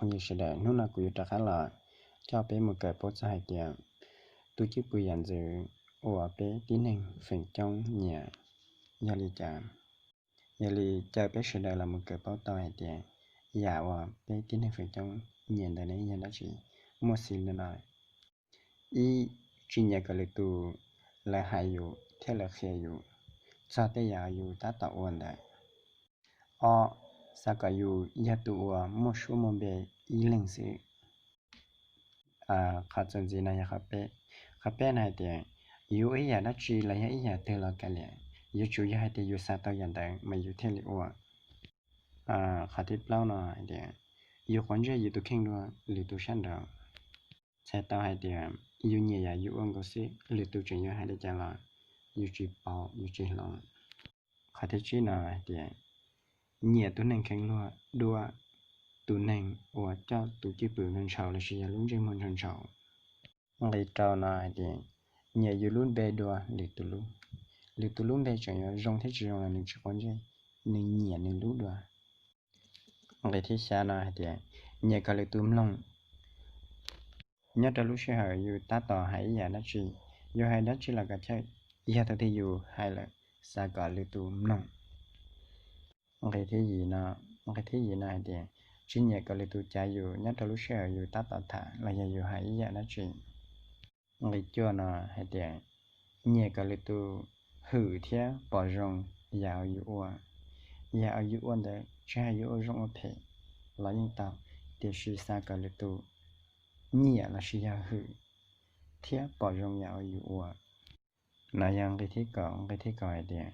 Sawv daws, hnub no kuv yuav rov qab los coj peb mus kawm paub txog hais tias tus cwj pwm yam ntxwv uas peb tib neeg feem coob nyiam yog li cas. Yog li caw peb sawv daws los mus kawm paub tau hais tias yam uas peb tib neeg feem coob nyiam ntawd ne yog dab tsi. Muaj xws li no: ib, tsis nyiam kom lwm tus lawv hais yus thiab lawv qhia yus txog tej yam yus tab tom ua ntawd. Ob, xav kom yus yog tus uas muaj suab muaj npe ib leeg xwb. Qhov txuas ntxiv no yog qhov peb. Qhov peb no hais tias yus ua ib yam dab tsi los yog ib yam twg los kav liam, yuav tsum yog hais tias yus xav tau yam ntawd mas yus thiaj li ua. Qhov thib plaub no hais tias yus quav ntsej yus tus kheej dua lwm tus sab nraud. Txhais tau hais tias yus nyiam yam yus ua nkaus xwb, lwm tus tseem yuav hais li cas los yus tsis paub, yus tsis hloov. Qhov thib tsib no hais tias nyiam tus neeg kheev luag dua tus neeg uas coj tus cwj pwm ntshaus lossis yog lub ntsej muag ntshaus. Nqe rau no hais tias nyiam yus lub npe dua lwm tus lub. Lwm tus lub npe tseem yuav zoo thiab tsis zoo los nws tsis quav ntsej, nws nyiam nws lub dua. Nqe thib xya no hais tias nyiam kom lwm tus mloog. Nyob rau lub sij hawm yus tab tom hais ib yam dab tsi, yus hais dab tsi los kav chawj, yog thaum twg yus hais lawm xav kom lwm tus mloog. Nqe thib yim no, nqe thib yim no hais tias tsis nyiam kom lwm tus cav yus nyob rau lub sij hawm yus tab tom tham los yog yus hais ib yam dab tsi. Nqe cuaj no hais tias nyiam kom lwm tus hwm thiab pom zoo yam uas yus ua. Yam uas yus ua ntawd tsis hais yus ua zoo ua phem los yeej tau, tiam sis xav kom lwm tus nyiam lossis yog hwm thiab pom zoo yam uas yus ua. No yog nqe thib kaum. Nqe thib kaum hais tias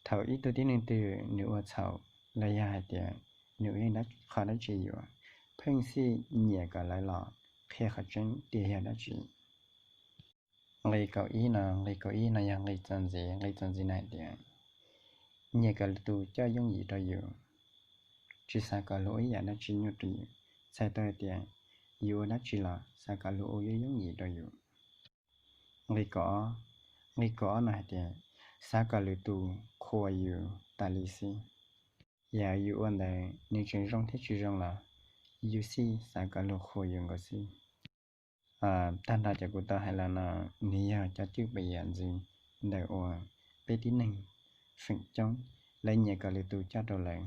thaum ib tug tib neeg twg nws ua txhaum los yog hais tias nws ua ib qho dab tsi yuav pheej xij nyiam kom lawv los qhia qhov tseeb tias yog dab tsi. Nqe kaum ib no, nqe kaum ib no yog nqe txuas ntxiv. Nqe txuas ntxiv no hais tias nyiam kom lwm tus coj yooj yim rau yus, tsis xav kom luag ua ib yam dab tsi nyuaj rau yus. Txhais tau hais tias yus ua dab tsi los xav kom luag ua yooj yooj yim rau yus. Nqe kaum ob, nqe kaum ob no hais tias xav kom lwm tus qhuas yus tas li xwb. Yam yus ua ntawd nws tseem zoo thiab tsis zoo los yus xij xav kom luag qhuas yus nkaus xwb. Tag nrho cov kuv tau hais los no nws yog cov cwj pwm yam ntxwv ntawm uas peb tib neeg feem coob lawv nyiam kom lwm tus coj rau lawv.